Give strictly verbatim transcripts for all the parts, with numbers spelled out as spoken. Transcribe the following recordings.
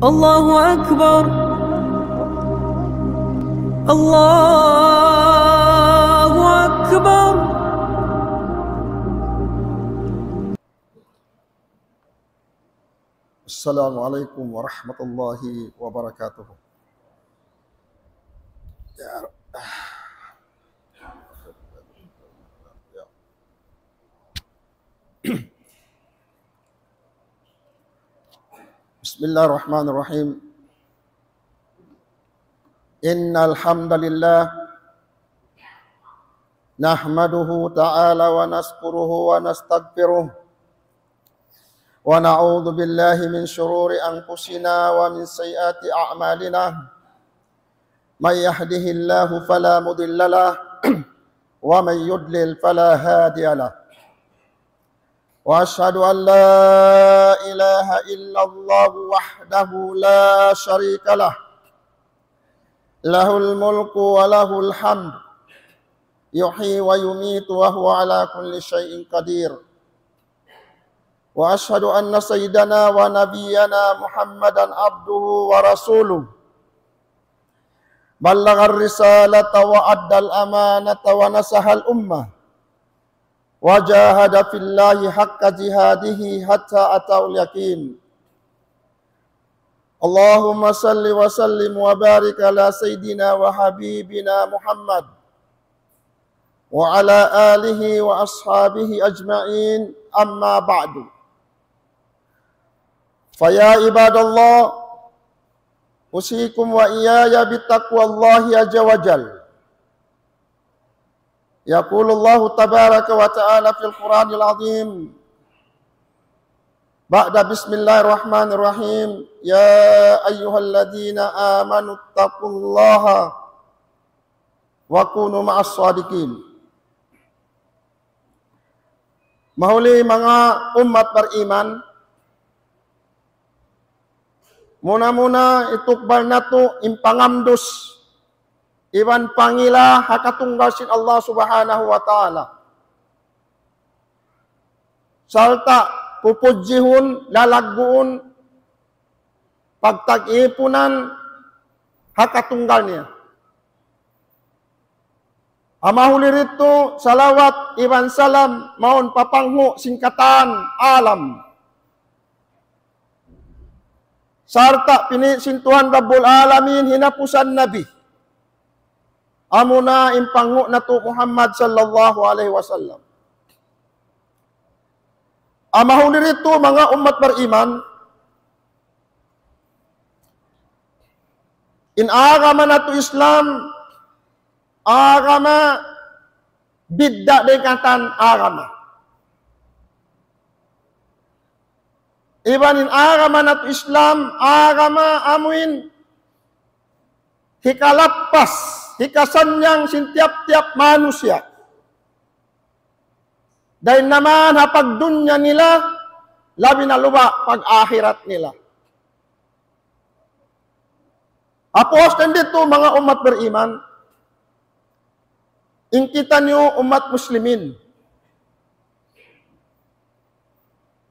الله أكبر. الله أكبر. السلام عليكم ورحمة الله وبركاته. يا رب. بسم الله الرحمن الرحيم. إن الحمد لله نحمده تعالى ونشكره ونستغفره، ونعوذ بالله من شرور أنفسنا ومن سيئات أعمالنا. من يهده الله فلا مضل له، ومن يضلل فلا هادي له. وأشهد أن لا إله إلا الله وحده لا شريك له، له الملك وله الحمد، يحيي ويميت وهو على كل شيء قدير. وأشهد أن سيدنا ونبينا محمدا عبده ورسوله، بلغ الرسالة وأدى الأمانة ونصح الأمة، وجاهد في الله حق جهاده حتى أتاه اليقين. اللهم صل وسلم وبارك على سيدنا وحبيبنا محمد وعلى آله وأصحابه أجمعين، أما بعد. فيا عباد الله، أوصيكم وإياي بتقوى الله عز وجل. يقول الله تبارك وتعالى في القرآن العظيم بعد بسم الله الرحمن الرحيم: يا أيها الذين آمنوا اتقوا الله وكونوا مع الصادقين. Mahuli manga ummat bariman, muna-muna itukbal natu' in pangamdus iban pangila ha katunggal sin Allah Subhanahu wa Ta'ala. Sarta' pupudjihun, lalagguun, pagtag-ipunan ha katunggal niya. Amahuli ditu, salawat iban salam mawn pa panghu' sin katan alam. Sarta' pini' sin Tuhan Rabbul Alamin hinapusan Nabi. Amuna in panghu' natu' Muhammad sallallahu alayhi wasallam. Amahuli ditu manga ummat bariman, in agama natu' Islam, agama bidda' dayn katan agama. Iban in agama natu' Islam, agama amuin hikalappas, hikasannyang sin tiyap-tiyap manusiya'. Dayn naman ha pagdunya nila, labi na luba' pag-akhirat nila. Apus dayn ditu manga ummat bariman, in kitaniyu ummat muslimin,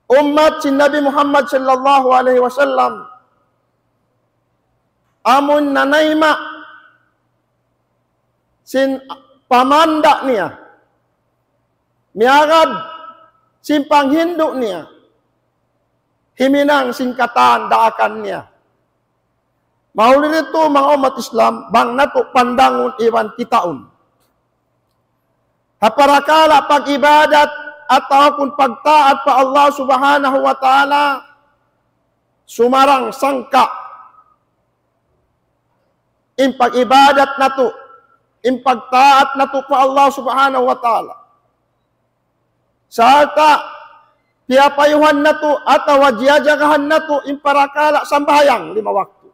ummat sin Nabi Muhammad sallallahu alayhi wasallam, amun nanayma' sin pamanda' niya, miyagad sin panghindu' niya, himinang sin katan daakan niya. Mahuli ditu manga ummat Islam, bang natu' pandangun iban kitaun ha parakala' pag-ibadat ataupun pagtaat pa Allah Subhanahu wa Ta'ala, sumarang-sangka in pag-ibadat natu', in pagtaat natu' pa Allah Subhanahu wa Ta'ala. Sarta' piyapayuhan natu' atawa jiyajagahan natu' in parakala' sambahayang lima waktu.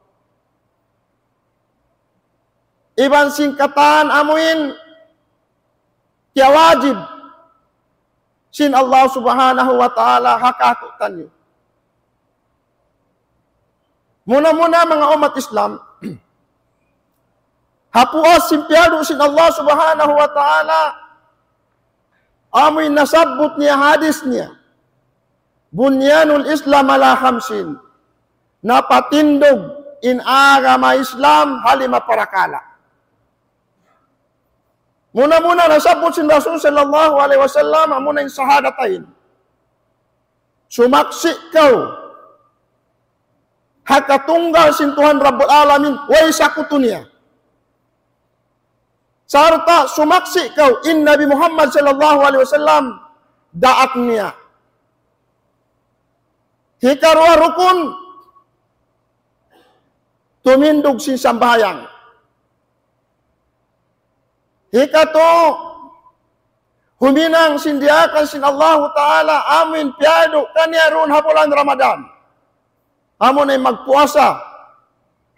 Iban sin katan amuin kiyawajib sin Allah Subhanahu wa Ta'ala ha kātu'niyu. Muna-muna manga ummat Islam, ha puas sin piyadu' sin Allah Subhanahu wa Ta'ala, amuin nasabbut niya hadis niya, بني الإسلام على خمس، napatindug in agama Islam ha lima parakala'. Muna-muna nasabbut sin Rasul sallallahu alayhi wasallam, amuna in shahadatain. Sumaksi' kaw ha katunggal sin Tuhan Rabbul Alamin, way sakutu niya. Sarta' sumaksi' kaw in Nabi Muhammad sallallahu alayhi wasallam daak niya. Hikaruwa rukun, tumindug sin sambahayang. Hikatu, huminang sin diyaakan sin Allahu Ta'ala, amuin piyadu' kaniya duun ha bulan Ramadan. Amuna in magpuasa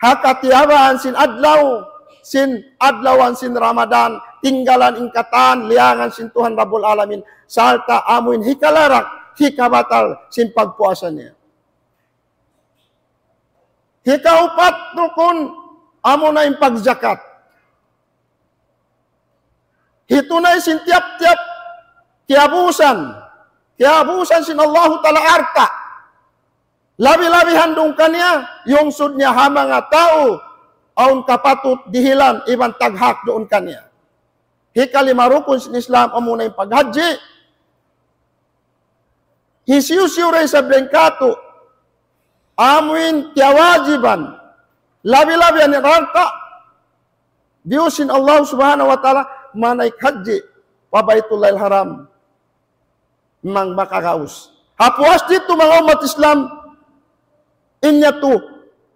ha katiyabahan sin adlaw, sin adlawan sin Ramadan, tinggalan in katan liyangan sin Tuhan Rabbul Alamin, sarta' amuin hikalarak, hikabatal sin pagpuasa niya. Hikaupat rukun, amuna in pagjakat. Hitunay sin tiyap-tiyap kiyabusan, kiyabusan sin Allahu Ta'ala alta'. Labi-labihan duun kaniya, yungsud niya ha manga tau awn kapatut dihilan iban taghak duun kaniya. Hikalima rukun sin Islam, amuna in paghajji. Hisiyu-siyu da isab dayn kātu', amuin kiyawajiban, labi-labihan in alta', diyū sin Allah Subhanahu wa Ta'ala, manaik hajji pa Baytullahil Haram, bang makagaus. Ha puas didtu, manga ummat Islam, in yadtu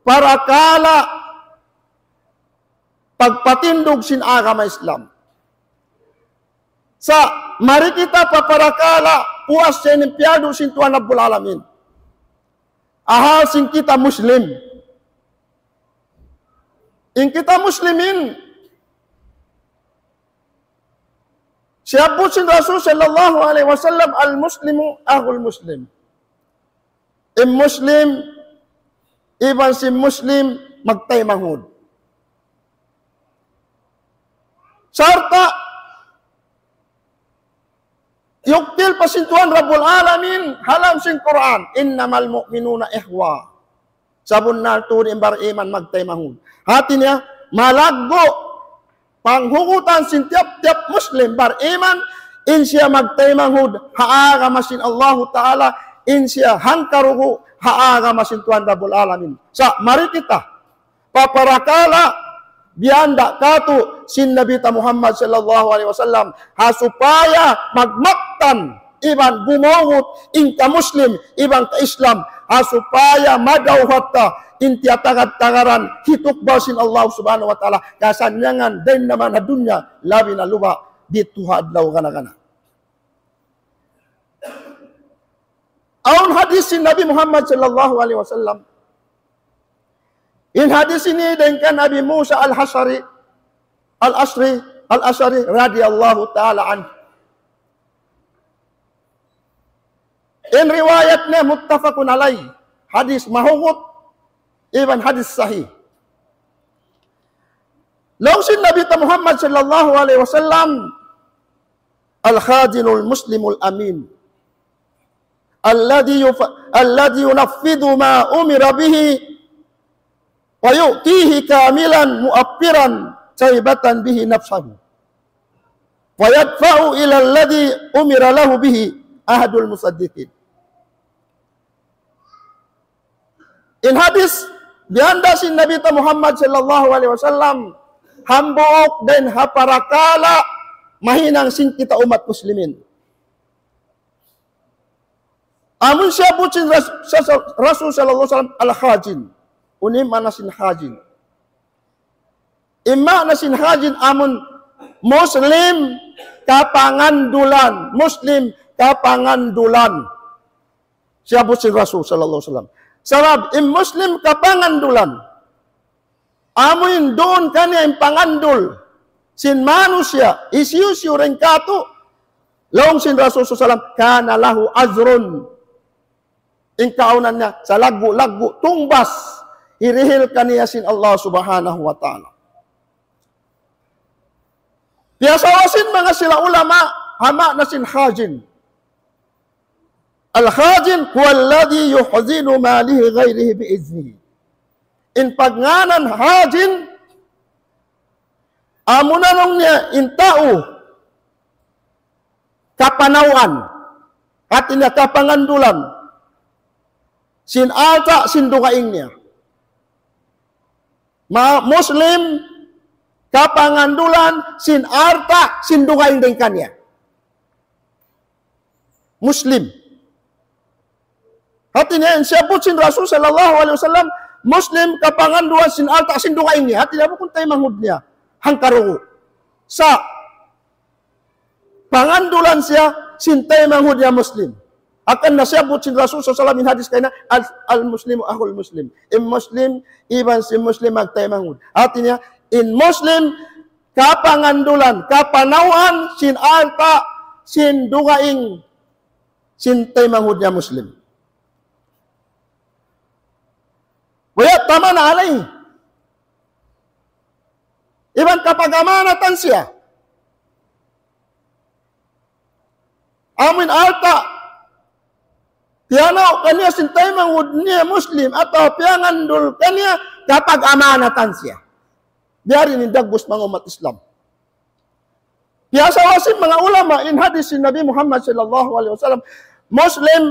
parakala' pagpatindug sin agama Islam. Sa' mari kita pa parakala' puas sin piyadu' sin Tuhan Rabbul Alamin. Ahal sin kita Muslim. In kita Muslimin, siyabbut sin Rasul sallallahu alayhi wasallam, "Al-Muslimu akhul Muslim." In Muslim iban sin Muslim magtaymanghud. Sarta' yuktil pa sin Tuhan Rabbul Alamin ha lawm sin Qur'an, "Innamal mu'minuna ikhwa." Sabunnal tuud in bariman magtaymanghud. Hati niya, malaggu' panghugutan sin tiyap-tiyap Muslim bariman, in siya magtaymanghud ha agama sin Allahu Ta'ala, in siya hangkaruhu ha agama sin Tuhan Rabbul Alamin. Sa' mari kita pa parakala' biyanda' kātu' sin Nabi ta Muhammad sallallahu alayhi wasallam, ha supaya magmattan iban gumugut in ka Muslim iban ka Islam, ha supaya madawhat ta in tiyatagad-tagaran hitukbal sin Allah Subhanahu wa Ta'ala, kasannyangan dayn ha dunya, labi na luba' didtu ha adlaw gana-gana. Awn hadith sin Nabi Muhammad sallallahu alayhi wasallam. In hadith ini dayn kan Abi Musa al-Ash'ari, al-Ash'ari, al-Ash'ari radiyallahu ta'ala anhu. In riwayat niya muttafaqun alayh. Hadith mahugut, iban hadith sahih. Laung sin Nabi ta Muhammad sallallahu alayhi wasallam, "Al-khazinu al-muslimu al-amin. Alladhi yuf-, alladhi yunaffidhu ma umira bihi, wa yu'tihi kamilan mu'affiran shaybatan bihi nafsahu. Wa yadfa'u ila alladhi umira lahu bihi ahadul musaddiqin." In hadith, biyanda' sin Nabi ta Muhammad sallallahu alayhi wasallam, hambuuk dayn ha parakala' mahinang sin kita ummat muslimin. Amun siyabbut sin Ras-, sa-, sa-, Rasul sallallahu alayhi wasallam al-khazin. Unu in maana sin khazin? In maana sin khazin amun Muslim kapangandulan. Muslim kapangandulan. Siyabbut sin Rasul sallallahu alayhi wasallam. Sabab in Muslim kapangandulan, amuin duun kaniya in pangandul sin manusiya', hisiyu-siyu dayn kātu', laung sin Rasul sallallahu alayhi wasallam, kana lahu ajrun. In kaawnan niya, salaggu'-laggu' tungbas, hirihil kaniya sin Allah Subhanahu wa Ta'ala. Piyasawa sin manga sila ulama, ha maana sin khazin. Al-khazin huwa alladhi yukhzinu ma li ghayrihi bi idhnihi. In pagngānan hajin, amuna laung niya in tau kapanawan, hāti niya kapangandulan sin alta' sin dugaing niya. Ma-, Muslim kapangandulan sin alta' sin dugaing dayn kaniya. Muslim. Hāti niya, in siyabbut sin Rasul sallallahu alayhi wasallam, Muslim kapangandulan sin alta' sin dugaing niya. Hāti niya, bukun taymanghud niya hangkarugu. Sa' pangandulan siya sin taymanghud niya Muslim. Hangkan na siyabbut sin Rasul sallallahu alayhi wasallam in hadis kaina, "Al-, al-Muslimu akhul Muslim." In Muslim, iban sin Muslim magtaymanghud. Hāti niya, in Muslim kapangandulan, kapanawan sin alta' sin dugaing sin taymanghud niya Muslim. ويؤتمن عليه. Iban kapag-amanatan siya. Amuin alta' piyanaw kaniya sin taymanghud niya Muslim atawa piyangandul kaniya, kapag-amanatan siya. Biya' diin in dagbus manga ummat Islam. Piyasawasi manga ulama in hadis sin Nabi Muhammad sallallahu alayhi wasallam, Muslim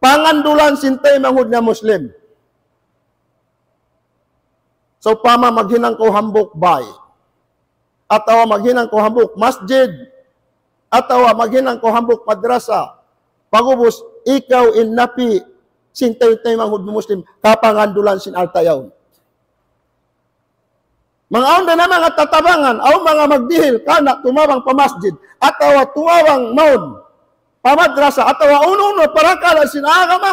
pangandulan sin taymanghud niya Muslim. Sawpama maghinang kaw hambuuk bay, atawa maghinang kaw hambuuk masjid, atawa maghinang kaw hambuuk madrasa, pag'ubus ikaw in napi' sin tay-, taymanghud Muslim, kapangandulan sin alta' yaun. Manga awn da na manga tatabangan, awn manga magdihil, karna' tumabang pa masjid, atawa tumabang mawn pa madrasa, atawa unu-unu parakala' sin agama,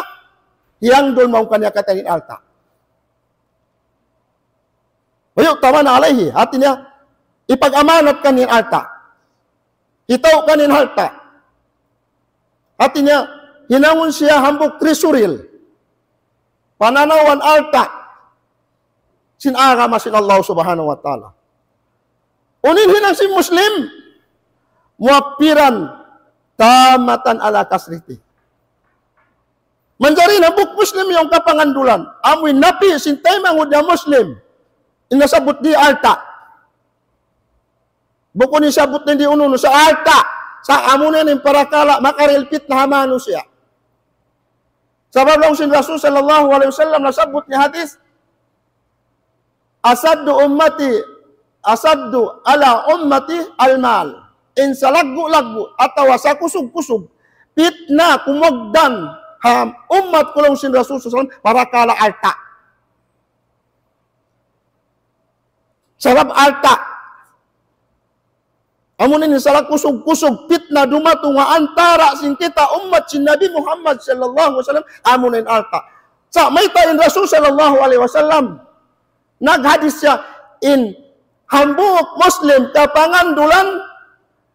hiyangdul mawn kaniya katan in alta'. ويؤتمن عليه, hāti niya, ipag-amanat kaniya in alta'. Hitaw kaniya in alta'. Hāti niya, hinangun siya hambuuk treasury. Pananawan alta' sin agama sin Allah Subhanahu wa Ta'ala. Unu in hinang sin Muslim, موفرا تاما على كسرته. Manjari na hambuuk Muslim yaun kapangandulan. Amuin napi' sin taymanghud niya Muslim. In nasabbut di alta'. Bukun in sabbut niya di unu-unu, sa' alta'. Sa' amuna in parakala' makarihil pitna ha manusiya'. Sabab laung sin Rasul sallallahu alayhi wasallam, nasabbut niya hadis, أشد أمتي، أشد على أمتي المال. In salaggu'-laggu' atawa sakusug-kusug pitna kumugdan ha ummat ku laung sin Rasul sallallahu alayhi wasallam, parakala' alta'. Sabab alta'. Amu ini sakusug-kusug pitna dumatung ha antara' sin kita ummat sin Nabi Muhammad sallallahu alayhi wasallam, amu in alta'. Sa' mayta' in Rasul sallallahu alayhi wasallam, naghadis siya in hambuuk Muslim kapangandulan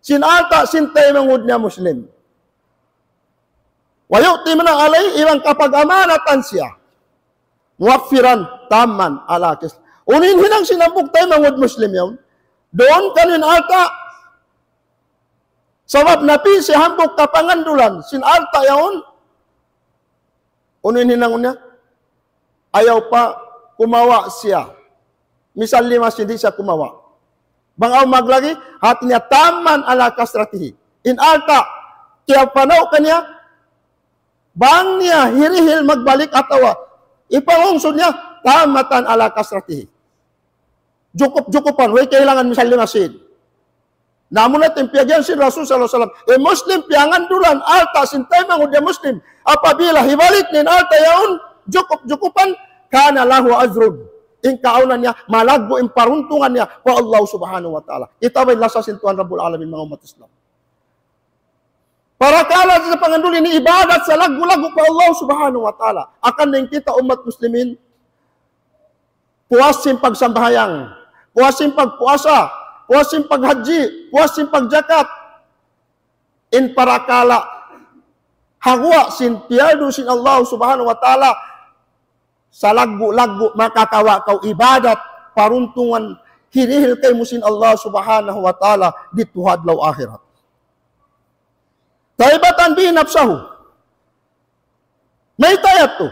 sin alta' sin taymanghud niya Muslim. ويؤتمن عليه, iban kapag-amanatan siya. موفرا تاما على كسرته. Unu in hinang sin hambuuk taymanghud Muslim yaun? Duun kaniya in alta'. Sabab napi' siya hambuuk kapangandulan sin alta' yaun. Unu in hinang niya? Ayaw pa kumawa' siya. Misal lima sin di' siya kumawa'. Bang awn maglagi, hāti niya تاما على كسرته. In alta', kiyapanaw kaniya, bang niya hirihil magbalik atawa ipangungsud niya, تاما على كسرته. Jukup-jukupan, way kahilangan misal lima sin. Na amu na in piyagiyan sin Rasul sallallahu alayhi wasallam. In Muslim piyangandulan alta' sin taymanghud niya Muslim. Apabila hibalik niya in alta' yaun, jukup-jukupan, كان له أجر. In kaawnan niya, malaggu' in paruntungan niya pa Allah Subhanahu wa Ta'ala. Kita' ba in lasa sin Tuhan Rabbul Alamin, manga ummat Islam? Parakala' sin pangandul ini ibadat salaggu'-laggu' pa Allah Subhanahu wa Ta'ala. Hangkan in kita ummat Muslimin, puas sin pagsambahayang, puas sin pagpuasa, puas sin paghajji, puas sin pagjakat. In parakala' ha guwa' sin piyardu sin Allah Subhanahu wa Ta'ala, salaggu'-laggu' makakawa' kaw ibadat, paruntungan hirihil kaymu sin Allah Subhanahu wa Ta'ala didtu ha adlaw akhirat. تهيبة به نفسه. Mayta' yadtu?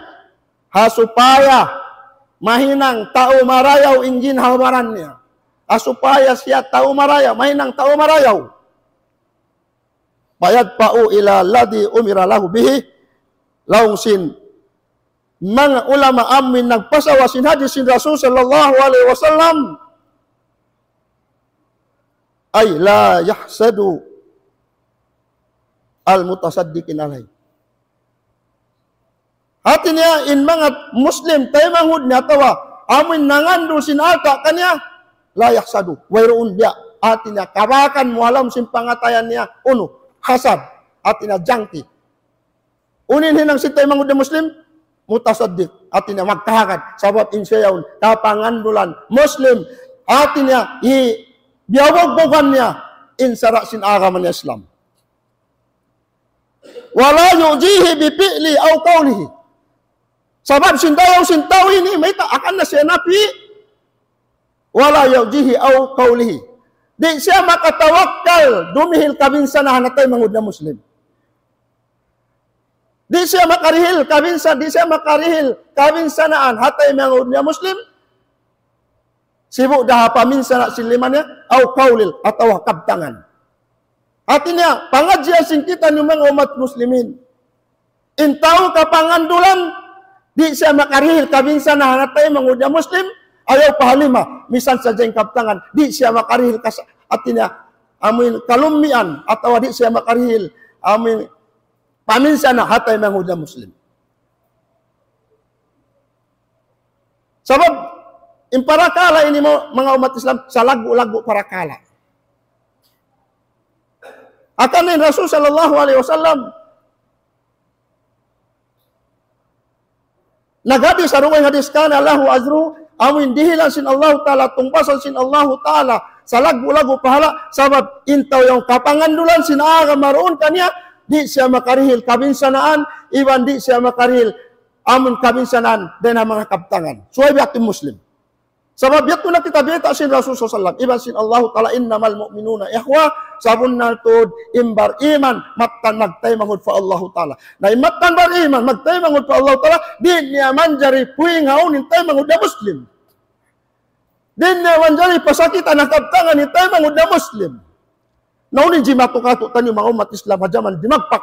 Ha supaya mahinang tau marayaw in ginhawa-baran niya. Ha supaya siya tau marayaw, mahinang tau marayaw. فيدفع إلى الذي أمر له به. Laung sin manga ulama amuin nagpasawa sin hadith sin Rasul sallallahu alayhi wasallam, أي لا يحسد المتصدقين عليه. Hati niya in manga Muslim taymanghud niya atawa amuin nangandul sin alta' kaniya, لا يحسد. Wayruun biya', hati niya kabakan mu ha lawm sin pangatayan niya, unu, hasad, hati niya jangki. Unu in hinang sin taymanghud niya Muslim? Mutasaddiq, hati niya magkahagad. Sabab in siya yaun kapangandulan Muslim, hati niya hi-, biyabugbugan niya in sara' sin agama niya Islam. ولا يؤذيه بفعله أو قوله. Sabab sin dayaw sin tau ini, mayta' akan na siya napi', ولا يؤذيه أو قوله. Di' siya makatawakkal, dumihil kabinsanahan ha taymanghud niya Muslim. Di' siya makarihil kabinsa-, di' siya makarihil kabinsanaan ha taymanghud niya Muslim. Sibu' da ha paminsana' sin lima niya, أو قول, atawa kabtangan. Hati niya, pangadjian sin kitaniyu manga ummat muslimin. In tau kapangandulan, di' siya makarihil kabinsanahan ha taymanghud niya Muslim, ayaw pa ha lima, misan sadja in kabtangan, di' siya makarihil kas-, hati niya, amuin kalummian, atawa di' siya makarihil, amuin paminsana' ha taymanghud niya Muslim. Sabab, in parakala' ini mu-, manga ummat Islam, salaggu'-laggu' parakala'. Hangkan in Rasul sallallahu alayhi wasallam, naghadis ha dugaing hadis, كان له أجر, amuin dihilan sin Allahu Ta'ala, tungbasan sin Allahu Ta'ala, salaggu'-laggu' pahala', sabab in tau yaun kapangandulan sin agama duun kaniya, di' siya makarihil kabinsanaan, iban di' siya makarihil amun kabinsanaan dayn ha manga kabtangan. Subay biya' hati Muslim. Sabab yadtu na kita bayta' sin Rasul sallallahu alayhi wasallam, iban sin Allahu Ta'ala, إنما المؤمنون إخوة, sabunnal tuud in bariman, mattan magtaymanghud pa Allahu Ta'ala. Na in mattan bariman, magtaymanghud pa Allahu Ta'ala, di' niya manjari puing ha unu in taymanghud niya Muslim. Di' niya manjari pasakitan ha kabtangan in taymanghud niya Muslim. Na unu in jimatu katu'taniyu manga ummat Islam ha jaman dimagpak.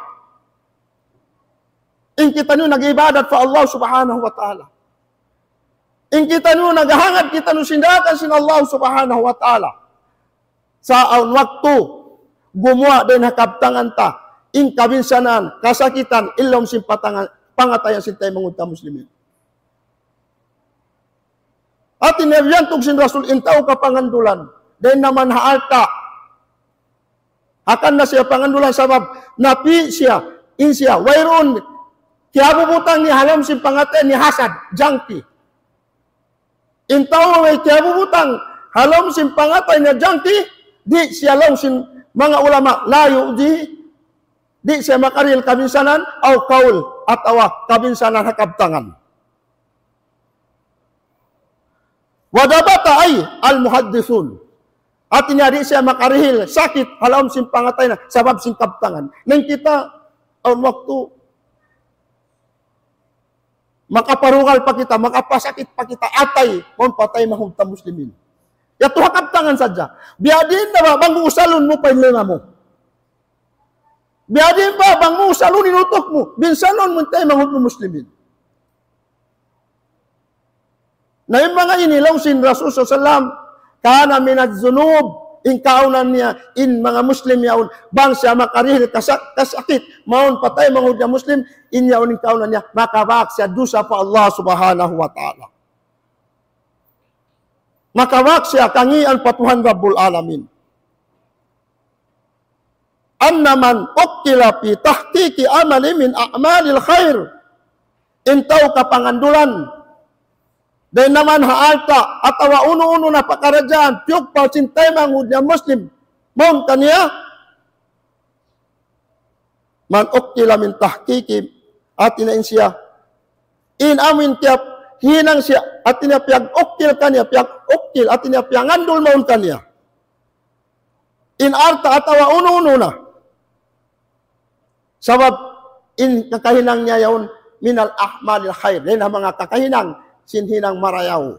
In kitaniyu nag-ibadat pa Allah Subhanahu wa Ta'ala. In kitaniyu naghangad kitaniyu sin daakan sin Allah Subhanahu wa Ta'ala. Sa' awn waktu, gumuwa' dayn ha kabtangan ta, in kabinsanaan, kasakitan, ha lawm sin patangan, pangatayan sin taymanghud ta Muslimin. Hati niya biyantug sin Rasul in tau kapangandulan, dayn ha manga alta'. Hangkan na siya pangandulan sabab napi' siya, in siya, wayruun kiyabubutang niya ha lawm sin pangatayan niya hasad, jangki. In tau way kiyabubutang ha lawm sin pangatayan niya jangki, di' siya laung sin manga ulama, لا يؤذيه, di' siya makarihil kabinsanaan, أو قول, atawa kabinsanaan ha kabtangan. وضبط أي المحدثون. Hati niya di' siya makarihil sakit ha lawm sin pangatayan niya sabab sin kabtangan. Na in kita, awn waktu, makaparugal pa kita, makapasakit pa kita, atay, mawn pa taymanghud ta Muslimin. Yadtu ha kabtangan sadja. Biya' diin na ba, bang usalun mu pa in lenga mu. Biya' diin ba, bang mu usalun in utuk mu, binsanun mu in taymanghud mu Muslimin. Na in manga ini laung sin Rasul sallallahu alayhi wasallam, كان من الذنوب, in kaawnan niya, in manga Muslim yaun, bang siya makarihil kasa-, kasakit, mawn pa taymanghud niya Muslim, in yaun in kaawnan niya, makabak siya dusa pa Allah Subhanahu wa Ta'ala. Makabak siya kangīan pa Tuhan Rabbul Alamin. أن من وكل في تحقيق عمل من أعمال الخير. In tau kapangandulan dayn ha manga alta' atawa unu-unu na pakaradjaan, piyugpal sin taymanghud niya Muslim, mawn kaniya, من وكل من تحقيق, hati niya in siya, in amuin tiyap hinang siya, hati niya piyag-ukkil kaniya, piyag-ukkil, hati niya piyangandul mawn kaniya. In alta' atawa unu-unu na. Sabab in kakahinang niya yaun من أعمال الخير. Dayn ha manga kakahinang sin hinang marayaw.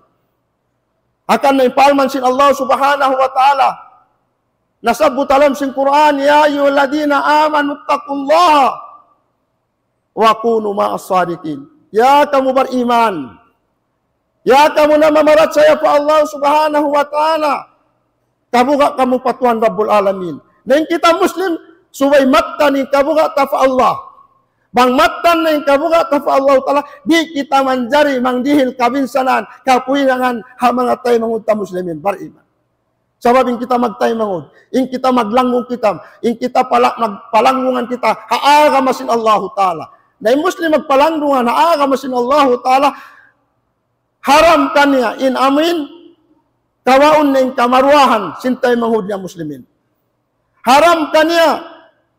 Hangkan na in parman sin Allah Subhanahu wa Ta'ala, nasabbut ha lawm sin Qur'an, يا أيها الذين آمنوا اتقوا الله وكونوا مع الصادقين. Ya kamu bariman, ya kamu namamarachaya pa Allah Subhanahu wa Ta'ala, kabuga' kamu pa Tuhan Rabbul Alamin. Na in kita Muslim, subay mattan in kabuga' ta pa Allah. Bang mattan na in kabuga' ta pa Allah Ta'ala, di' kita manjari mangdihil kabinsanaan, kapuhinangan ha manga taymanghud ta Muslimin, bariman. Sabab in kita magtaymanghud, in kita maglanggung kita, in kita pala-, magpalanggungan kita ha agama sin Allahu Ta'ala. Na in Muslim magpalanggungan ha agama sin Allahu Ta'ala, haram kaniya in amuin kawaun niya in kamaruahan sin taymanghud niya Muslimin. Haram kaniya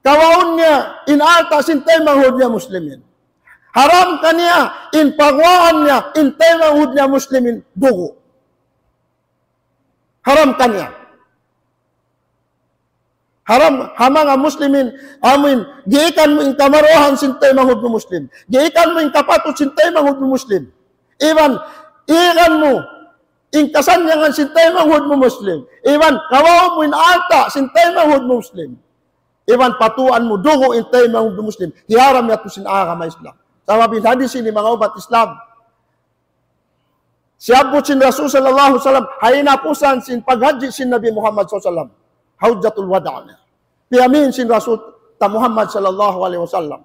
kawaun niya in alta' sin taymanghud niya Muslimin. Haram kaniya in paguwaan niya in taymanghud niya Muslimin dugu'. Haram kaniya. Haram ha manga Muslimin, amuin, giikan mu in kamaruahan sin taymanghud mu Muslim. Giikan mu in kapatut sin taymanghud mu Muslim. Iban, iikan mu in kasannyangan sin taymanghud mu Muslim. Iban, kawaun mu in alta' sin taymanghud mu Muslim. Iban, patuan mu dugu' in taymanghud mu Muslim. Hiyaram yadtu sin agama Islam. Sabab in hadis ini, manga ummat Islam, siyabbut sin Rasul sallallahu alayhi wasallam, ha hinapusan sin paghajji sin Nabi Muhammad sallallahu alayhi wasallam. Hajjatul wada' niya. Piyamin sin Rasul ta Muhammad sallallahu alayhi wasallam.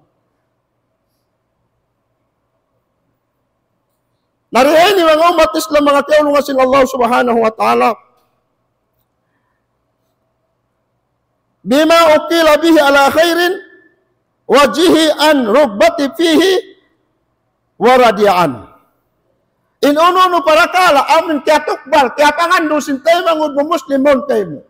Na dayn ha ini manga ummat Islam, manga kiyaulungan sin Allah Subhanahu wa Ta'ala, بما أقيل به على خير وجهه عن رغبة فيه ورضي عنه. In unu-unu parakala', amun kiyatukbal, kiyapangandul sin taymanghud mu Muslim mawn kaymu.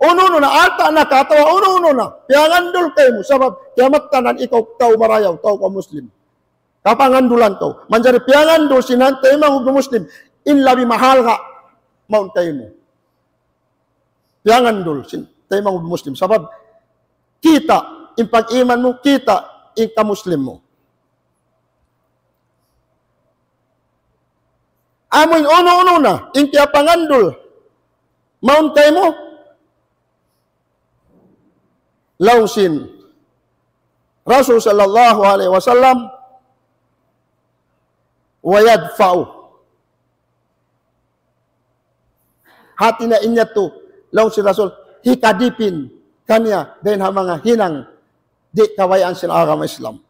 Unu-unu na, alta' na ka, atawa unu-unu na, piyangandul kaymu, sabab kiyamattanan ikaw tau marayaw, tau kaw Muslim. Kapangandulan kaw. Manjari piyangandul sin taymanghud mu Muslim, in labi mahalga' mawn kaymu. Piyangandul sin taymanghud Muslim. Sabab kita' in pag-iman mu, kita' in kamuslim mu. Amun unu-unu na in kiyapangandul mawn kaymu, laung sin Rasul sallallahu alayhi wasallam, ويدفعه. Hati niya in yadtu, laung sin Rasul, hikadipin kaniya dayn ha manga hinang di' kabayaan sin agama Islam.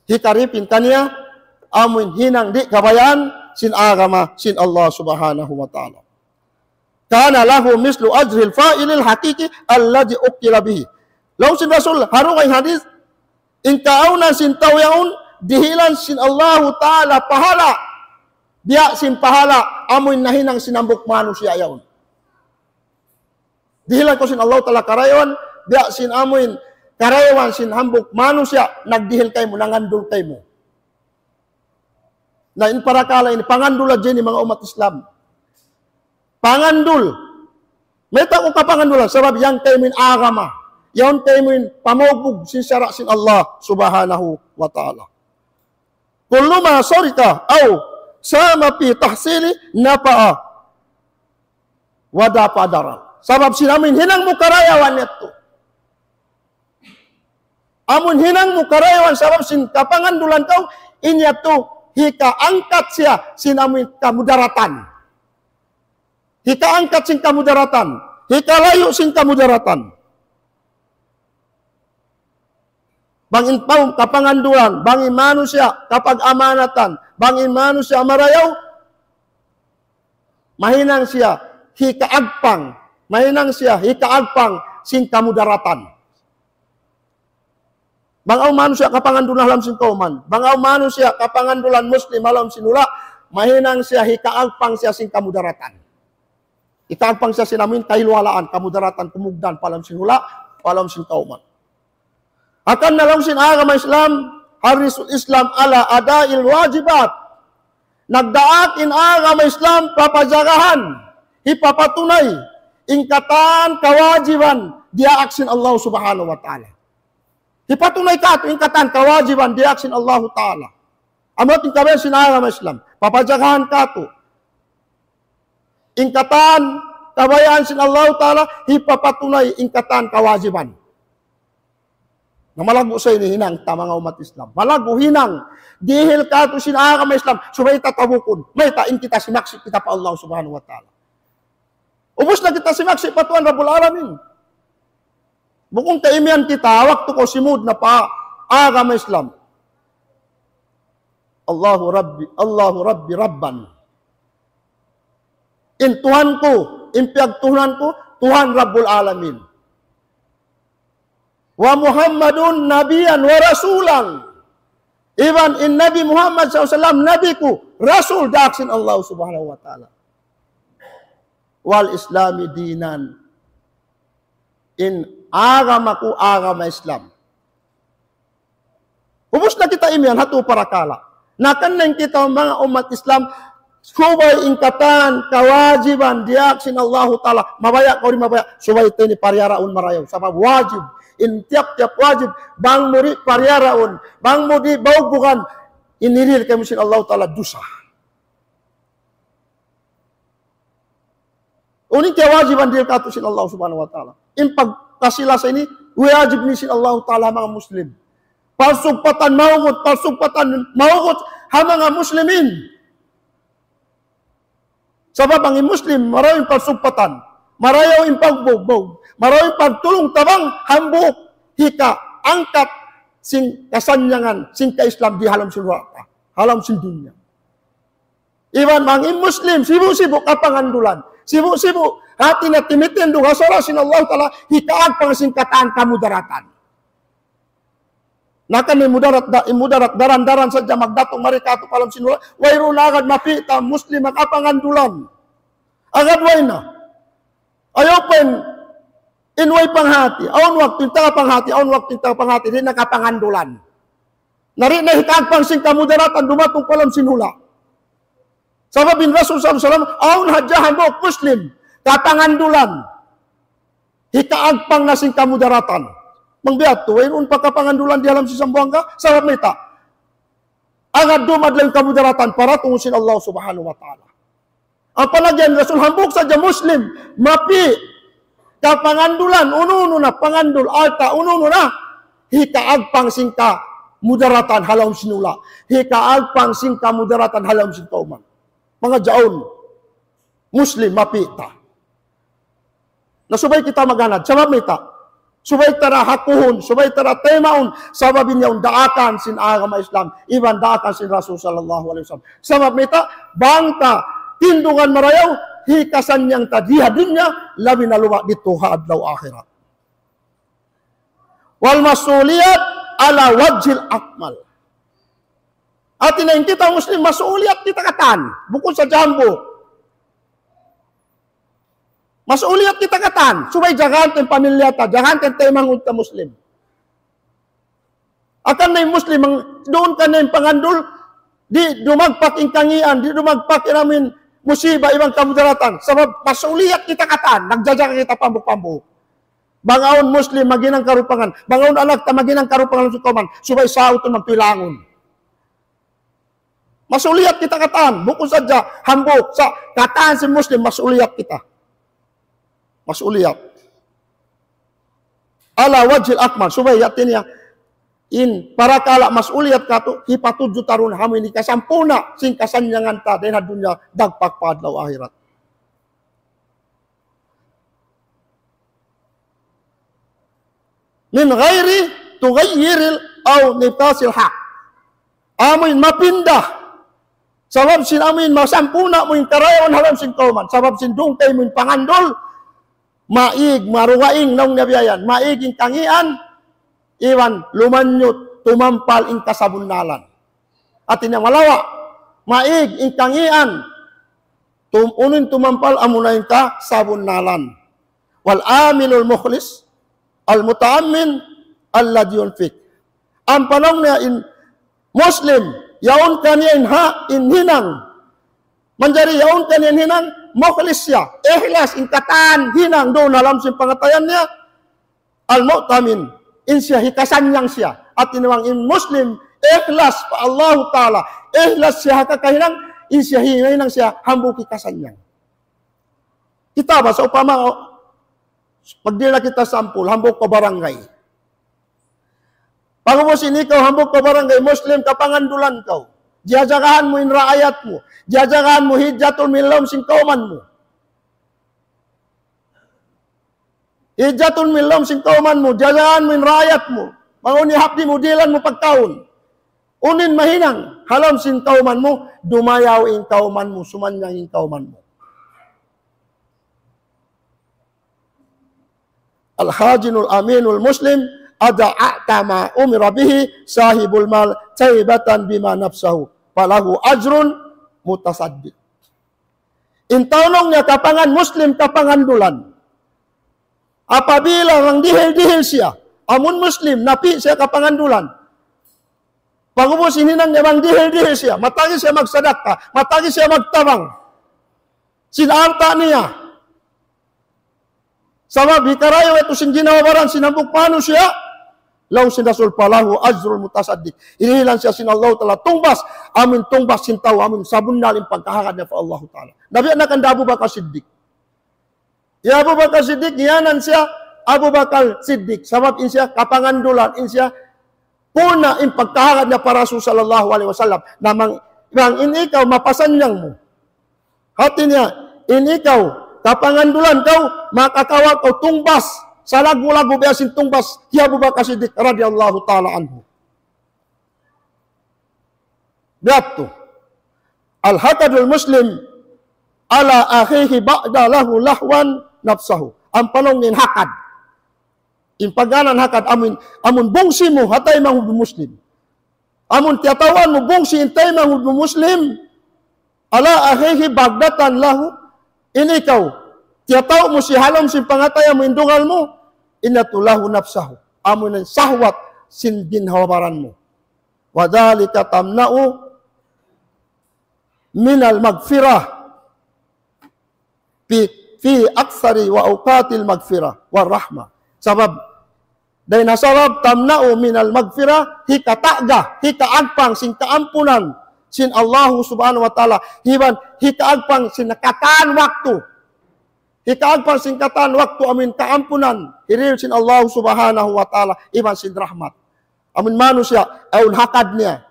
Hikadipin kaniya amun hinang di' kabayaan sin agama sin Allah Subhanahu wa Ta'ala. كان له مثل أجر الفاعل الحقيقي الذي أكل به. Laung sin Rasul, ha dugaing hadis, in kaawnan sin tau yaun, dihilan sin Allahu Ta'ala pahala', biya' sin pahala' amun nahinang sin hambuuk manusiya' yaun. Dihilan kaw sin Allahu Ta'ala karayawan, biya' sin amun karayawan sin hambuuk manusiya' nagdihil kaymu, nangandul kaymu. Na in parakala' ini, pangandul hadja ini manga ummat Islam. Pangandul. Mayta' ku kapangandulan, sabab yan kaymu in agama. Yan kaymu in pamugbug sin sara' sin Allah Subhanahu wa Ta'ala. كل ما شرك أو ساهم في تحصيله نفعا ودفع ضررا. Sabab sin amun hinang mu karayawan yadtu. Amun hinang mu karayawan sabab sin kapangandulan kaw, in yadtu hikaangkat siya sin amun kamudaratan. Hikaangkat sin kamudaratan. Hikalayu' sin kamudaratan. Bang in tau kapangandulan, bang in manusiya' kapag-amanatan, bang in manusiya' marayaw, mahinang siya hikaagpang, mahinang siya hikaagpang sin kamudaratan. Bang awn manusiya' kapangandulan ha lawm sin kawman, bang awn manusiya' kapangandulan Muslim ha lawm sin hula', mahinang siya hikaagpang siya sin kamudaratan. Hikaagpang siya sin amun kahiluhalaan, kamudaratan, kumugdan pa lawm sin hula', pa lawm sin kawman. Hangkan na laung sin agama Islam, حرص الإسلام على أداء الواجبات. Nagdaak in agama Islam pa pajagahan, hipapatunay in katan kawajiban diyaak sin Allah Subhanahu wa Ta'ala. Hipatunay katu' in katan kawajiban diyaak sin Allahu Ta'ala. Amu in kabayaan sin agama Islam. Papajagahan katu'. In katan kabayaan sin Allah Ta'ala, hipapatunay in katan kawajiban. Na malaggu' sa ini hinang ta manga ummat Islam. Malaggu' hinang. Dihil katu' sin agama Islam. Subay ta tabukun. Mayta' in kita simaksi' kita pa Allah Subhanahu wa Ta'ala. Ubus na kita simaksi' pa Tuhan Rabbul Alamin. Bukun kaimiyan kita, waktu kaw simud na pa agama Islam. Allahu Rabbi, Allahu Rabbi Rabban. In Tuhan ku, in piyagtuhanan ku, Tuhan Rabbul Alamin. Wa Muhammadun nabiyan wa rasulan. Iban in Nabi Muhammad sallallahu alayhi wasallam, Nabi ku, Rasul daak sin Allah Subhanahu wa Ta'ala. Wal Islami dinan. In agama ku, agama Islam. Ubus na kita imiyan, hatu parakala'. Na kan na in kita manga ummat Islam, subay in katan kawajiban diyaak sin Allahu Ta'ala, mabaya' kaw di' mabaya', subay ta ini pariyaraun marayaw. Sabab wajib, in tiyap-tiyap wajib, bang mu di' pariyaraun, bang mu di' baubugan, in hirihil kaymu sin Allahu Ta'ala dusa. Unu in kiyawajiban dihil katu' sin Allah Subhanahu wa Ta'ala. In pagkasi-lasa ini, wajib ini sin Allah Ta'ala ha manga Muslim. Parsugpatan maugut, parsugpatan maugut ha manga Muslimin. Sabab in Muslim, marayaw in parsugpatan, marayaw in pagbugbug, marayaw in pagtulung-tabang, hambuuk hikaangkat sin kasannyangan, sin ka-Islam di ha lawm sin warta, ha lawm sin dunya. Iban bang in Muslim, sibu'-sibu' kapangandulan. Sibu'-sibu', hati niya timitindug ha sara' sin Allah Ta'ala, hikaagpang sin katan kamudaratan. Na kan in mudarat, da, in mudarat daran-daran sadja magdatung mari katu' pa lawm sin hula', wayruun agad mapita' Muslim makapangandulan. Agad way na. Ayaw pa in, in way panghati. Awn waktu in taga panghati, awn waktu in taga panghati, di' na kapangandulan. Na di' na hikaagpang sin kamudaratan dumatung pa lawm sin hula'. Sabab in Rasul sallallahu alayhi wasallam, awn hadja hambuuk Muslim, kapangandulan. Hikaagpang na sin kamudaratan. Bang biya' tu, wayruun pa kapangandulan di ha lawm sin Sambuwangan, sabab mayta'? Agad dumadlaw in kamudaratan, paratungun sin Allah Subhanahu wa Ta'ala. Apalagi in Rasul hambuuk sadja Muslim, mapi', kapangandulan, unu-unu na, pangandul, alta', unu-unu na, hikaagpang sin kamudaratan ha lawm sin hula', hikaagpang sin kamudaratan ha lawm sin kawman. Manga jaun, Muslim, mapi' ta. Na subay kita maghanad, sabab mayta'? Subay ta da hakuhun, subay ta da taymaun, sabab in yaun daakan sin agama Islam, iban daakan sin Rasul sallallahu alayhi wasallam. Sabab mayta'? Bang ta tindugan marayaw, hikasannyang ta di ha dunya, labi na luba' didtu ha adlaw akhirat. Wal mas'uliyat ala wajhil akmal. Hati niya in kita Muslim, mas'uliyat kita katan, bukun sadja hambuuk. Mas'uliyat kita katan, subay jagahan ta in pamilya ta, jagahan ta in taymanghud ta Muslim. Hangkan na in Muslim, bang duun ka na in pangandul, di' dumagpak in kangīan, di' dumagpak in amuin musiba iban kamudaratan. Sabab mas'uliyat kita katan, nagjajaga kita pambuk-pambuk. Bang awn Muslim maghinang karupangan, bang awn anak ta maghinang karupangan sin kawman, subay sautun magtuy langun. Mas'uliyat kita katan, bukun sadja hambuuk, sa' katan sin Muslim, mas'uliyat kita. Mas'uliyat. Ala wajhil akmal, subay hati niya, in parakala' mas'uliyat katu', hipatudju ta duun ha amuin hikasampurna' sin kasannyangan ta dayn ha dunya dagpak pa adlaw akhirat. Min ghairi tughayyiril aw nibtasil haq. Amuin mapinda. Sabab sin amuin masampurna' mu in karayawan ha lawm sin kawman. Sabab sin duun kaymu in pangandul, maig, marugaing, laung niya biya' yan. Maig in kangīan, iban lumanyut, tumampal in kasabunnalan. Hati niya malawa', maig in kangīan, tum-, unu in tumampal amuna in kasabunnalan. Wal amilul mukhlis, al muta'ammin, alladhi yunfik. Ampa laung niya in Muslim, yaun kaniya in ha, in hinang. Manjari yaun kaniya in hinang, mukhlis siya, ikhlas, in katan hinang duun ha lawm sin pangatayan niya. Al-mu'tamin, in siya hikasannyang siya. Hati niya bang in Muslim, Ikhlas pa Allahu Ta'ala. Ikhlas siya ha kakahinang, in siya hinang siya hambuuk hikasannyang. Kita' ba, sawpama, magdihil na kita sampul, hambuuk kaw barangay. Pag'ubus in ikaw, hambuuk kaw barangay, Muslim, kapangandulan kaw. Jajagahan mu in raayat mu. Jajagahan mu hijjatun min lawm sin kawman mu. Hijjatun min lawm sin kawman mu, jajagahan mu in raayat mu. Bang unu in hapdi' mu, dihilan mu pagkaun. Unu in mahinang ha lawm sin kawman mu, dumayaw in kawman mu, sumannyang in kawman mu. الخازن الأمين المسلم إذا أعطى ما أمر به صاحب المال تيبة بما نفسه فله أجر متصدق. In tau laung niya kapangan Muslim, kapangandulan. Apabila magdihil-dihil siya, amun Muslim, napi' siya kapangandulan. Pag'ubus in hinang niya magdihil-dihil siya, matagi siya magsadaka, matagi siya magtabang sin alta' niya. Sabab hikarayaw yadtu sin ginhawa-baran sin hambuuk manusiya', laung sin Rasul, فله أجر متصدق. Dihilan siya sin Allahu Ta'ala tungbas, amun tungbas sin tau, amun sabunnal in pagkahagad niya pa Allahu Ta'ala. Nabi, anak kanda Abu Bakar Siddiq. Ya Abu Bakar Siddiq, ngiyanan siya Abu Bakar Siddiq. Sabab in siya kapangandulan, in siya puna in pagkahagad niya pa Rasul sallallahu alayhi wasallam. Na bang, bang in ikaw mapasannyang mu. Hati niya, in ikaw, kapangandulan kaw, makakawa' kaw tungbas, salaggu'-laggu' biya' sin tungbas hi Abu Bakar Siddiq radiyallahu ta'ala anhu. Biya' yadtu. الحقد المسلم على أخيه بعد له لهوا نفسه. Ampa laung niya in hakad. In pagngānan hakad amun, amun bungsi mu ha taymanghud mu Muslim. Amun tiyatawaan mu bungsi in taymanghud mu Muslim, على أخيه بغضة له, in ikaw, tiyataw mu siya ha lawm sin pangatayan mu, in dugal mu, in yadtu له نفسه, amun sahwat sin ginhawa-baran mu. وذلك تمنع من المغفرة في، في أكثر أوقات المغفرة والرحمة. Sabab, dayn ha sabab تمنع من المغفرة, hikatagga, hikaagpang sin kaampunan sin Allahu Subhanahu wa Ta'ala, iban hikaagpang sin katan waktu. Hikaagpang sin katan waktu amun kaampunan, hirihil sin Allahu Subhanahu wa Ta'ala, iban sin rahmat. Amun manusiya', awn hakad niya.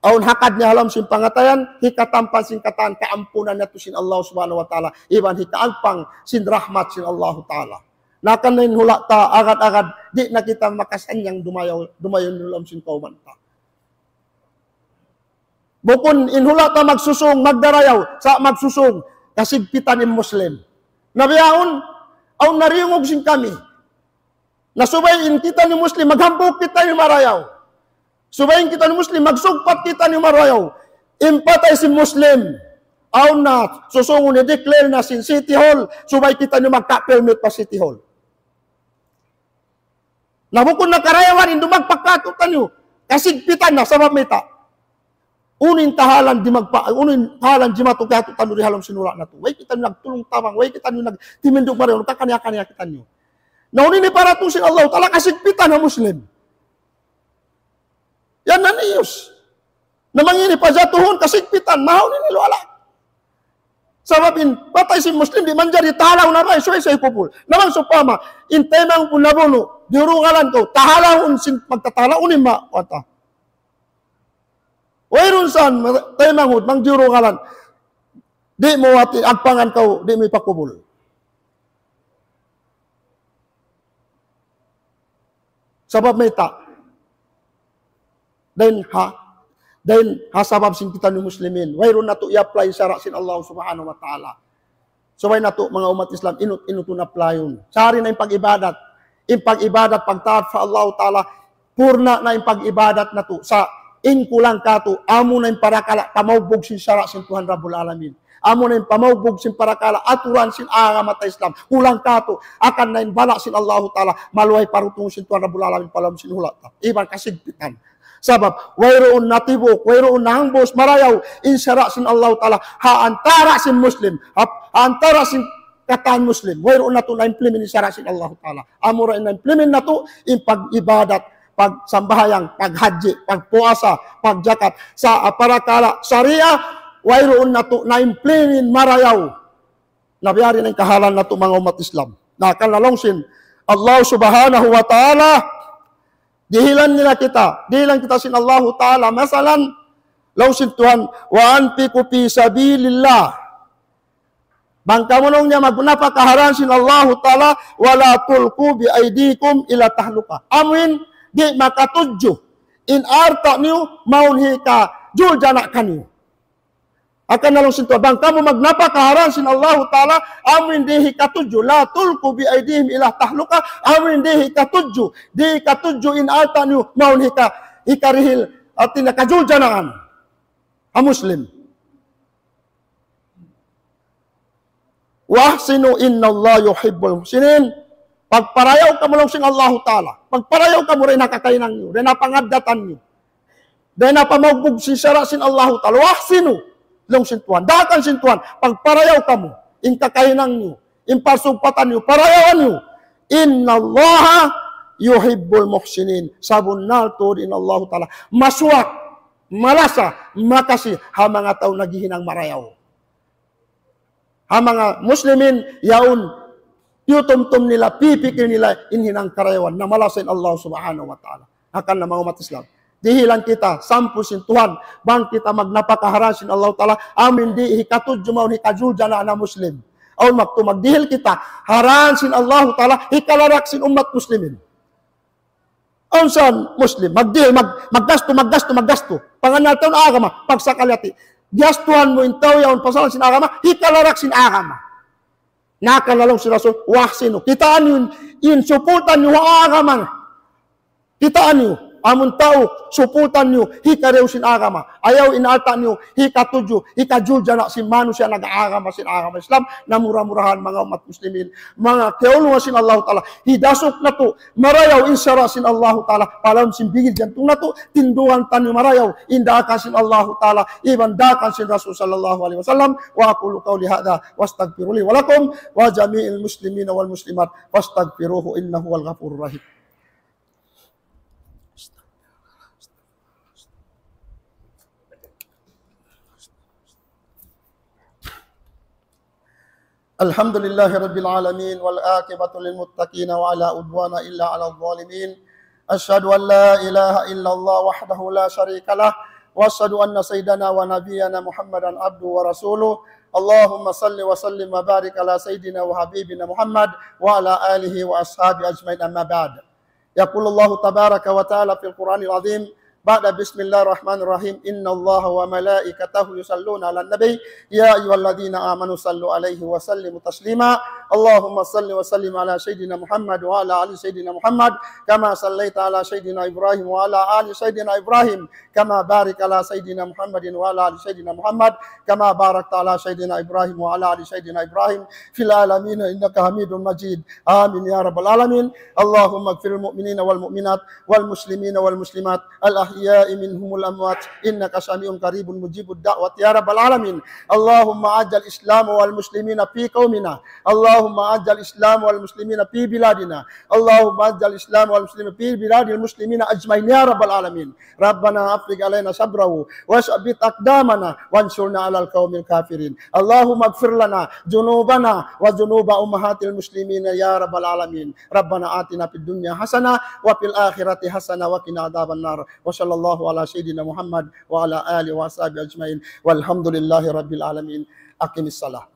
Awn hakad niya ha lawm sin pangatayan, hikatampan sin katan kaampunan yadtu sin Allah Subhanahu wa Ta'ala, iban hikaagpang sin rahmat sin Allah Ta'ala. Na kan in hula' ta agad-agad, di' na kita makasannyang dumayaw, dumayaw ha lawm sin kawman ta. Bukun in hula' ta magsusūng, magdarayaw, sa' magsusūng, kasigpitan in Muslim. Na bihaun, awn nariyungug sin kami. Na subay in kitaniyu Muslim, maghambuuk kitaniyu marayaw. Subay in kitaniyu Muslim, magsugpat kitaniyu marayaw. In patay sin Muslim, awn na susūngun, i-declare na sin City Hall, subay kitaniyu magka-permit pa City Hall. Na bukun na karayawan in dumagpak kātu'niyu, kasigpitan na sabab mayta'. Unu in tahalan di' magpa-, unu in tahalan jimatu kātu'niyu di ha lawm sin hula' natu'. Way kitaniyu nagtulung-tabang, way kitaniyu nagtimindug marayaw, nagkakaniya-kaniya kitaniyu. Na unu in hiparatung sin Allah Ta'ala kasigpitan ha Muslim. Yan na niyus. Na bang ini pajatuhun kasigpitan, mawn ini luwala. Sabab in patay sin Muslim di' manjari tahalahun na ba, subay sa kubul. Na bang sawpama, in taymanghud mu nabunu', diyurungalan kaw, tahalahun sin pagtatahalahan in ma-, wata. Wayruun sa taymanghud, bang diyurungalan. Di' mu wati, agpangan kaw, di' mu ipakubul. Sabab mayta'. Dayn ha, dayn ha sabab sin kitaniyu Muslimin. Wayruun natu' i-apply in sara' sin Allah Subhanahu wa Ta'ala. Subay natu' manga ummat Islam, inut-inutun applyun. Sari na in pag-ibadat. In pag-ibadat, pagtaat pa Allah Ta'ala, purna na in pag-ibadat natu'. Sa' in kulang kātu', amu na in parakala', pamaugbug sin sara' sin Tuhan Rabbul Alamin. Amu na in pamaugbug sin parakala', aturan sin agama ta Islam. Kulang kātu', akan na in bala' sin Allah Ta'ala, maluhay parutung sin Tuhan Rabbul Alamin, pa lawm sin hula' ta. Iban kasigpitan. Sabab, wayruun natibuk, wayruun nahangbus, marayaw, in sara' sin Allah Ta'ala, ha antara' sin Muslim, ha, ha antara' sin katan Muslim, wayruun natu' na-implement in sara' sin Allah Ta'ala. Amura in na-implement natu', in pag-ibadat, pagsambahayang, paghajji, pagpuasa, pagjakat, sa' parakala' sariya, wayruun natu' na-implement marayaw. Na biya' diin in kahalan natu' manga ummat Islam. Na, kan laung sin Allah Subhanahu wa Ta'ala, dihilan nila kita, dihilan kita sin Allahu Ta'ala. Masalan, laung sin Tuhan, "Wa anfiqu fi sabilillah." Bang kamu laung niya magnapaka ha dān sin Allahu Ta'ala, "Wa la tulqu bi aydikum ila tahluka." Amuin di' makatudju in alta' niyu mawn hikajuljana' kaniyu. Hangkan laung sin Tuhan, bang kamu magnapaka ha dān sin Allahu Ta'ala, amuin di' hikatudju, "La tulqu bi aydihim ila tahluka," amuin di' hikatudju, di' hikatudju in alta' niyu mawn hika, hikarihil, hāti niya kajuljanaan ha Muslim. "Wa ahsinu innallaha yuhibbul muhsinin." Pagparayaw kamu laung sin Allahu Ta'ala. Pagparayaw kamu dayn ha kakahinang niyu, dayn ha pangaddatan niyu, dayn ha pamaugbug sin sara' sin Allahu Ta'ala. "Wa ahsinu," laung sin Tuhan. Daakan sin Tuhan. Pagparayaw kamu in kakahinang niyu, in parsugpatan niyu, parayawan niyu. "Innallaha yuhibbul muhsinin." Sabunnal tuud in Allahu Ta'ala masuwak, malasa, makasi ha manga tau naghihinang marayaw. Ha manga Muslimin yaun, tiyutumtum nila, pipikil nila in hinang karayawan, na malasa in Allah Subhanahu wa Ta'ala. Hangkan manga ummat Islam, dihilan kita, sampurna' sin Tuhan, bang kita magnapaka ha dān sin Allah Ta'ala, amuin di' hikatudju mawn hikajuljana' na Muslim. Awn waktu magdihil kita ha dān sin Allah Ta'ala, hikalarak sin ummat Muslimin. Awn sa Muslim, magdihil, mag-, maggastu, maggastu, maggastu. Pangannal ta in agama, pagsakali hāti. Giyastuhan mu in tau yaun pasalan sin agama, hikalarak sin agama. Na kan laung sin Rasul, "Wa ahsinu." Kitaa niyu in, in supultan niyu ha agama. Kitaa niyu, amun tau, supultan niyu, hikarihilan sin agama. Ayaw in alta' niyu, hikatudju, hikajuljana' sin manusiya' nag-agama sin agama Islam, na mura-murahan manga ummat Muslimin, manga kiyaulungan sin Allahu Ta'ala, hidasuk natu', marayaw in sara' sin Allahu Ta'ala, pa lawm sin bingil jantung natu', tindugan taniyu marayaw, in daakan sin Allahu Ta'ala, iban daakan sin Rasul sallallahu alayhi wasallam. وأقول قولي هذا وأستغفر الله لي ولكم ولجميع المسلمين والمسلمات فاستغفروه إنه هو الغفور الرحيم. الحمد لله رب العالمين، والعاقبة للمتقين، ولا عدوان إلا على الظالمين. أشهد أن لا إله إلا الله وحده لا شريك له، وأشهد أن سيدنا ونبينا محمدا عبده ورسوله. اللهم صل وسلم وبارك على سيدنا وحبيبنا محمد وعلى آله وأصحابه أجمعين، أما بعد. يقول الله تبارك وتعالى في القرآن العظيم بعد بسم الله الرحمن الرحيم: إن الله وملائكته يصلون على النبي، يا أيها الذين آمنوا صلوا عليه وسلموا تسليما. اللهم صل وسلم على سيدنا محمد وعلى آل سيدنا محمد، كما صليت على سيدنا إبراهيم وعلى آل سيدنا إبراهيم، كما باركت على سيدنا محمد وعلى آل سيدنا محمد، كما باركت على سيدنا إبراهيم وعلى آل سيدنا إبراهيم في العالمين إنك حميد مجيد. آمين يا رب العالمين. اللهم اغفر للمؤمنين والمؤمنات والمسلمين والمسلمات الأحياء منهم والأموات إنك سميع قريب مجيب الدعوات يا رب العالمين. اللهم أعز الإسلام والمسلمين في قومنا. اللهم أعز الإسلام والمسلمين في بلادنا. اللهم أعز الإسلام والمسلمين في بلاد المسلمين أجمعين يا رب العالمين. ربنا أفرغ علينا صبرا وثبت أقدامنا وانصرنا على القوم الكافرين. اللهم اغفر لنا ذنوبنا وذنوب أمهات المسلمين يا رب العالمين. ربنا آتنا في الدنيا حسنة وفي الآخرة حسنة وقنا عذاب النار. وصلى الله على سيدنا محمد وعلى آله وصحبه أجمعين. والحمد لله رب العالمين. أقم الصلاة.